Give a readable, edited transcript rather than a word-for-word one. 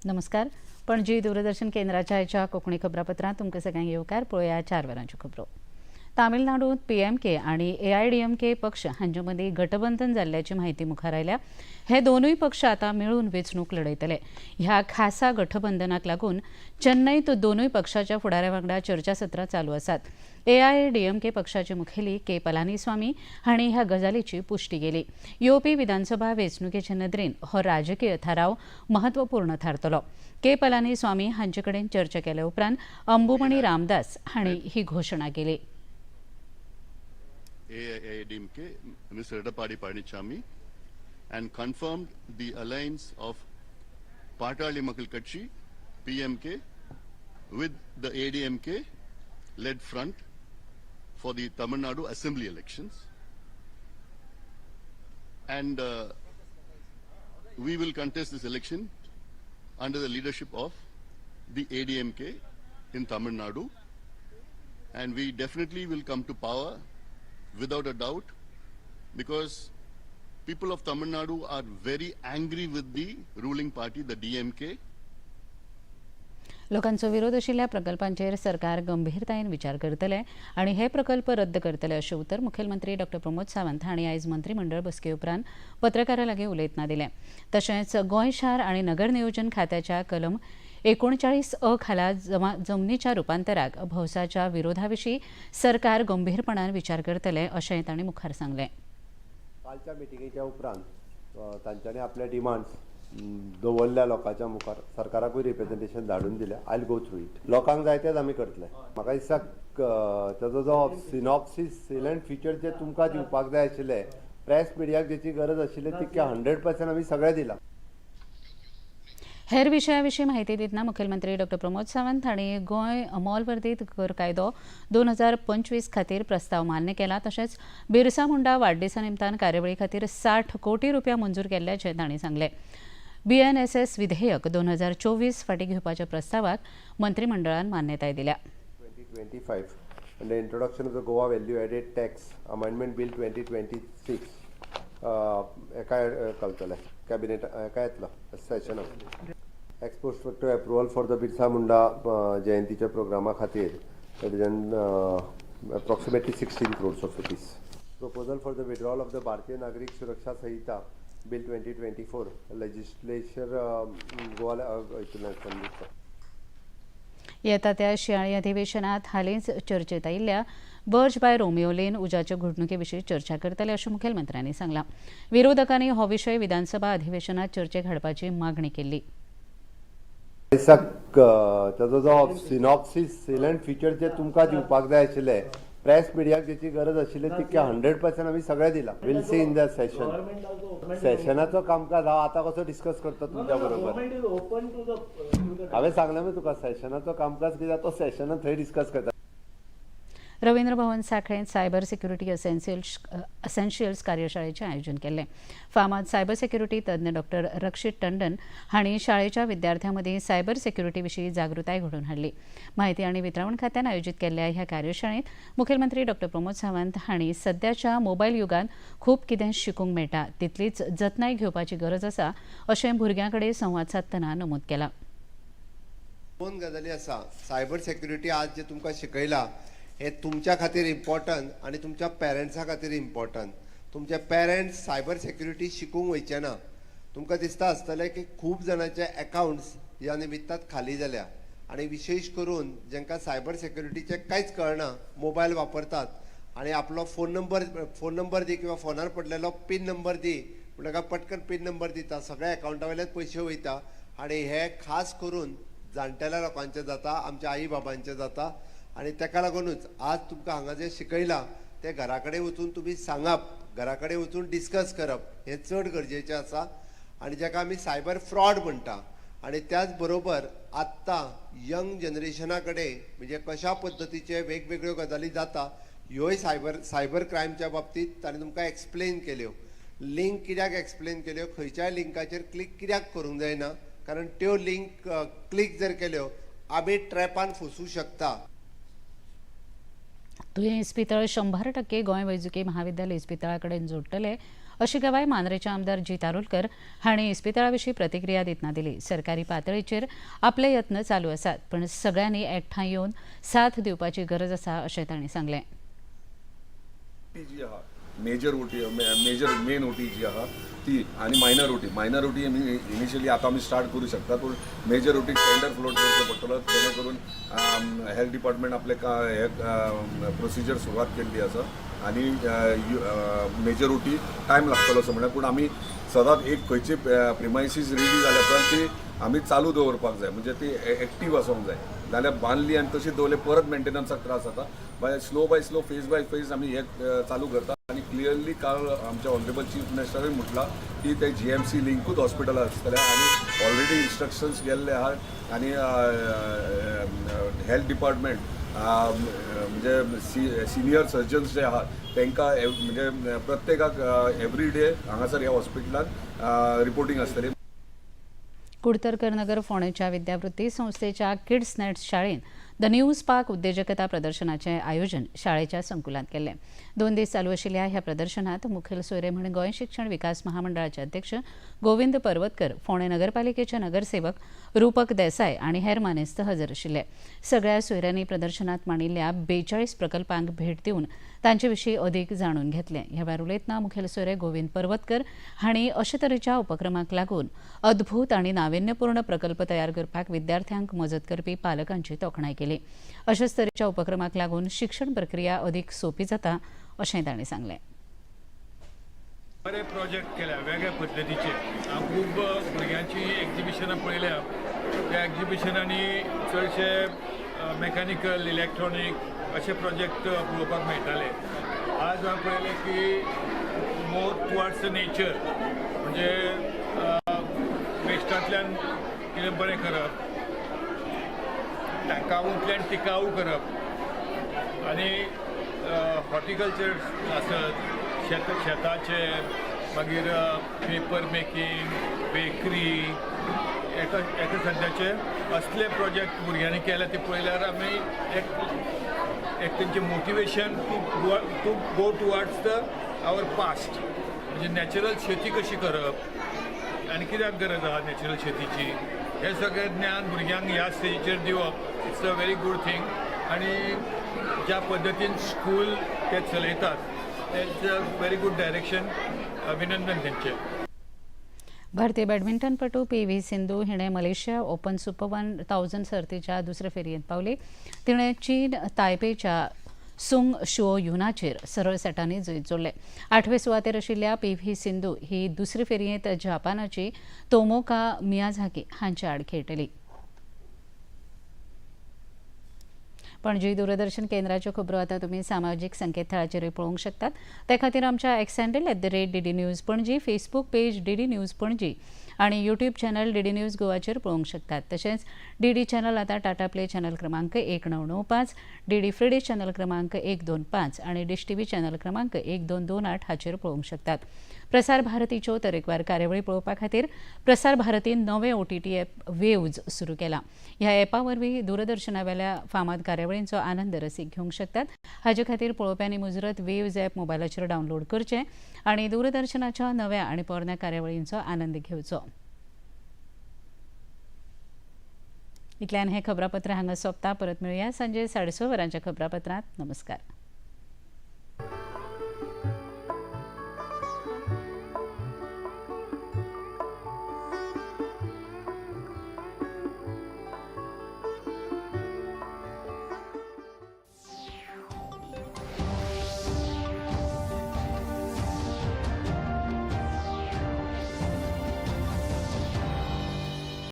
नमस्कार. पणजी दूरदर्शन केंद्राच्या आयच्या कोंकणी खबरापत्रांत तुमकां सगळ्यांक येवकार. पळोवया 4 वरांच्यो खबरो. तामिळनाडूंत पीएमके आनी एआयडीएमके पक्ष हांचे मदीं गटबंधन जाल्ल्याची म्हायती मुखार आयल्या. हे दोनूय पक्ष आतां मेळून वेंचणूक लढयतले. ह्या खासा गठबंधनाक लागून चेन्नईत दोनूय पक्षाच्या फुडाऱ्या वांगडा चर्चासत्रां चालू आसात. एआयएडीएमके पक्षाचे मुखेली के पलानीस्वामी हांणी ह्या गजालीची पुष्टी केली. येवपी विधानसभा वेंचणुकेचे नदरेन हो राजकीय थाराव महत्वपूर्ण थारतलो. के पलानीस्वामी हांचे कडेन चर्चा केल्या उपरांत अंबुमणी रामदास हांणी ही घोशणा केली. AIADMK, Mr. Edappadi Palaniswami, and confirmed the alliance of Patali Makkal Katchi, PMK, with the ADMK led front for the Tamil Nadu Assembly elections. And we will contest this election under the leadership of the ADMK in Tamil Nadu. And we definitely will come to power without a doubt because people of Tamil Nadu are very angry with the ruling party, the DMK. लोकांचो विरोध आशिल्ल्या प्रकल्पांचेर सरकार गंभीरतायेन विचार करतले आनी हे प्रकल्प रद्द करतले, अशें उतर मुखेलमंत्री डॉ प्रमोद सावंत हांणी आयज मंत्रीमंडळ बसके उपरांत पत्रकारां लागीं उलयतना दिलें. तशेंच गोंय शार आनी नगर नियोजन खात्याच्या कलम 39 अ खाला जमनीच्या रुपांतराक भौसाच्या विरोधा विशीं सरकार गंभीरपणान विचार करतले, अशेंय तांणी मुखार सांगलें. कालच्या मिटिंगेच्या उपरांत तांच्यांनी आपले डिमांड्स दवरल्या लोकांच्या मुखार. सरकाराकूय रिप्रेझेंटेशन धाडून दिलें. I go through it. लोकांक जाय तेच आमी करतले. म्हाका दिसता ताजो जो सिनॉप्सीस, सेलियंट फिचर जे तुमकां दिवपाक जाय आशिल्ले, प्रेस मिडियाक जेची गरज आशिल्ली, तितके 100% आमी सगळें दिलां. हेर विशयाविशीं माहिती दितना मुखेलमंत्री डॉ प्रमोद सावंत हांणी गोंय मोलवर्धीत कर कायदो 2025 खातीर प्रस्ताव मान्य केला. तशेंच बिरसा मुंडा वाडदिसा निमतान कार्यावळी खातीर 60 कोटी रुपया मंजूर केल्ल्याचें तांणी सांगलें. बीएनएसएस विधेयक 2024 फाटीं घेवपाच्या प्रस्तावाक मंत्रिमंडळान मान्यताय दिल्या. 2025 and the introduction of the Goa Value Added Tax Amendment Bill 2026 एका कळतलें कॅबिनेट एका येतलो सेशनाक. Ex post facto approval for the Birsa Munda जयंतीच्या प्रोग्रामा खातीर, that is approximately 16 crores of rupees. Proposal for the withdrawal of the Bharatiya Nagarik Suraksha Sanhita Bill 2024 legislature Goa हितून. येता त्या शिंयाळी अधिवेशनात हालींच चर्चेत आयिल्ल्या बर्ज बाय रोमिओ लेन उज्याचे घडणुके विशीं चर्चा करतले, अशें मुखेलमंत्र्यांनी सांगलां. विरोधकांनी हो विशय विधानसभा अधिवेशनात चर्चेक हाडपाची मागणी केल्ली. दिसता ताजो जो सिनॉप्सीस, सेलियंट फिचर जे तुमकां दिवपाक जाय आशिल्ले, प्रेस मिडियाक जेची गरज आशिल्ली, तितके 100% आमी सगळें दिलां. We'll see in the session. सेशनाचो कामकाज हांव आतां कसो डिस्कस करता तुमच्या बरोबर? Government is open to the हांवें सांगलें मरे तुका, सेशनाचो कामकाज कितें तो सेशनात थंय डिस्कस करता. रवींद्र भवन सांखळेंत सायबर सिक्युरिटी असेन्शियल्स कार्यशाळेचें आयोजन केल्लें. फामाद सायबर सिक्युरिटी तज्ञ डॉक्टर रक्षित टंडन हांणी शाळेच्या विद्यार्थ्यां मदीं सायबर सिक्युरिटी विशीं जागृताय घडोवन हाडली. म्हायती आनी वितरावण खात्यान आयोजीत केल्ल्या ह्या कार्यशाळेंत मुखेलमंत्री डॉक्टर प्रमोद सावंत हांणी सद्याच्या मोबायल युगांत खूब कितें शिकूंक मेळटा, तितलीच जतनाय घेवपाची गरज आसा, अशें भुरग्यां कडेन संवाद सादतना नमूद केलां. दोन गजाली आसा. सायबर सेक्युरिटी आज जे तुमकां शिकयला, हे तुमच्या खातीर इम्पॉर्टंट आनी तुमच्या पेरंट्सा खातीर इम्पॉर्टंट. तुमचे पेरंट्स सायबर सेक्युरिटी शिकूंक वयचे ना. तुमकां दिसता आसतलें की खूब जाणांचे एकावंट्स ह्या निमित्तात खाली जाल्या आनी विशेश करून जांकां सायबर सेक्युरिटीचें कांयच कळना, मोबायल वापरतात आनी आपलो फोन नंबर दी किंवा फोनार पडलेलो पीन नंबर दी म्हणटकर पटकन पीन नंबर दिता. सगळ्या एकावंटा वयल्यान पयशे वयता आनी हे खास करून जाणटेल्या लोकांचें जाता, आमच्या आई बाबांचें जाता. आनी ताका लागुनूच आज तुमकां हांगा जें शिकयलां तें घरा कडेन वचून तुमी सांगप, घरा कडेन वचून डिस्कस करप हें चड गरजेचें आसा. आनी जाका आमी सायबर फ्रॉड म्हणटा आनी त्याच बरोबर आत्तां यंग जनरेशना कडेन म्हणजे कशा पद्दतीचे वेगवेगळ्यो गजाली जाता, ह्योय सायबर क्रायमच्या बाबतींत ताणें तुमकां एक्सप्लेन केल्यो. लिंक कित्याक एक्सप्लेन केल्यो, खंयच्याय लिंकाचेर क्लिक कित्याक करूंक जायना, कारण त्यो लिंक क्लिक जर केल्यो, आमी ट्रॅपान फसूंक शकता. तुयें इस्पितळ 100% गोंय वैजकी महाविद्यालय इस्पितळा कडेन जोडटले. अशी गवाय मांद्रेचे आमदार जीत आरोलकर हांणी इस्पितळा विशीं प्रतिक्रिया दितना दिली. सरकारी पातळीचेर आपले यत्न चालू आसात, पण सगळ्यांनी एकठांय येवन साथ दिवपाची गरज आसा अशें तांणी सांगलें. जी आहा major OT, major main OT जी आहा ती आनी मायनर ओटी, मायनर ओटी आमी इनिशियली आतां आमी स्टार्ट करूं शकता, पूण मेजर ओटी टेंडर फ्लोट करचो पडटलो, जेणे करून हेल्थ डिपार्टमेंट आपले हे प्रोसिजर सुरवात केल्ली आसा आनी मेजर ओटी टायम लागतलो असो म्हणल्यार, पूण आमी सदांच एक खंयची प्रिमायसीस रेडी जाल्या उपरांत ती आमी चालू दवरपाक जाय, म्हणजे ती एक्टीव आसूंक जाय. जाल्यार बांदली आनी तशी दवरले परत मेंटेनन्साक त्रास जाता. By slow by slow, phase by phase आमी हे चालू करता आनी क्लियरली काल आमच्या ऑनरेबल चीफ मिनिस्टरूय म्हटलां की ते जीएमसी लिंकूच हॉस्पिटल आसतलें आनी ऑलरेडी इन्स्ट्रक्शन्स गेल्ले आहात आनी हेल्थ डिपार्टमेंट म्हणजे सिनियर सर्जन्स जे आहात तांकां म्हणजे प्रत्येकाक एवरी डे हांगासर ह्या हॉस्पिटलान रिपोर्टींग आसतली. कुडतरकर नगर फोंडेच्या विद्यावृत्ती संस्थेच्या किड्स नेट शाळेन the new spark उद्देजकता प्रदर्शनाचें आयोजन शाळेच्या संकुलांत केल्लें. 2 दीस चालू आशिल्ल्या ह्या प्रदर्शनात मुखेल सोयरे म्हूण गोंय शिक्षण विकास महामंडळाचे अध्यक्ष गोविंद पर्वतकर, फोंडें नगरपालिकेचे नगरसेवक रूपक देसाय आनी हेर मानेस्त हजर आशिल्ले. सगळ्या सोयऱ्यांनी प्रदर्शनात मांडिल्ल्या 42 प्रकल्पांक भेट दिवन तांचे विशीं अदीक जाणून घेतलें. ह्या वेळार उलयतना मुखेल सोयरे गोविंद पर्वतकर हांणी अशे तरेच्या उपक्रमाक लागून अद्भूत आनी नाविन्यपूर्ण प्रकल्प तयार करपाक विद्यार्थ्यांक मजत करपी पालकांची तोखणाय केली. अशाच तरेच्या उपक्रमाक लागून शिक्षण प्रक्रिया अदीक सोपी जाता अशें तांणी सांगलें. बरे प्रोजेक्ट केल्या वेगळ्या पद्दतीचे. हांव खूब भुरग्यांची एक्जिबिशनां पळयल्या. त्या एक्जिबिशनांनी चडशे मॅकॅनिकल, इलेक्ट्रॉनीक अशे प्रोजेक्ट पळोवपाक मेळटाले. आज हांवें पळयलें की मोर टुवर्ड्स the nature, म्हणजे वेस्टांतल्यान कितें बरें करप, टाकाऊंतल्यान टिकाऊ करप आनी हॉर्टिकल्चर आसत, शेताचे, मागीर पेपर मेकिंग, बेकरी, एका एका सद्याचे असले प्रोजेक्ट भुरग्यांनी केले ते पळयल्यार आमी एक एक तेंचें motivation to go towards the our past, म्हणजे नॅचरल शेती कशी करप आनी कित्याक गरज आहा नॅचरल शेतीची, हें सगळें ज्ञान भुरग्यांक ह्या स्टेजीचेर दिवप it's a very good thing. आनी ज्या पद्दतीन स्कूल ते चलयतात it's a very good direction, अभिनंदन तेंचें. भारतीय बॅडमिंटनपटू पी.व्ही. सिंधू हिणें मलेशिया ओपन सुपर 1000 सर्तीच्या दुसरे फेरयेंत पावली. तिणें चीन तायपेच्या सुंग शुओ युनाचेर सरळ सेटांनी जैत जोडलें. 8वे सुवातेर आशिल्ल्या पी.व्ही. सिंधू ही दुसरे फेरयेंत जपानाची तोमोका मियाझाकी हांच्या आड खेळटली. पणजी दूरदर्शन केंद्राच्यो खबरो आतां तुमी सामाजीक संकेतथळाचेरूय पळोवंक शकतात. ते खातीर आमच्या X handle @DD News Panaji, Facebook page DD News Panaji आनी यूट्यूब चॅनल डीडी न्यूज गोवाचेर पळोवंक शकतात. तशेंच डीडी चॅनल आतां टाटा प्ले चॅनल क्रमांक 1995, डीडी फ्री डिश चॅनल क्रमांक 125 आनी डिश टीव्ही चॅनल क्रमांक 1228 हाचेर पळोवंक शकतात. प्रसार भारतीच्यो तरेकवार कार्यावळी पळोवपा खातीर प्रसार भारतीन नवें ओटीटी ॲप वेव्ज सुरू केलां. ह्या ॲपा वरवीं दूरदर्शनावेल्या फामाद कार्यावळींचो आनंद रसीक घेवंक शकतात. हाजे खातीर पळोवप्यांनी मुजरत वेव्ज ॲप मोबायलाचेर डावनलोड करचें आनी दूरदर्शनाच्या नव्या आनी पोरण्या कार्यावळींचो आनंद घेवचो. इतल्यान हें खबरापत्र हांगा सोंपता. परत मेळुया सांजे 6:30 वरांच्या खबरापत्रांत. नमस्कार.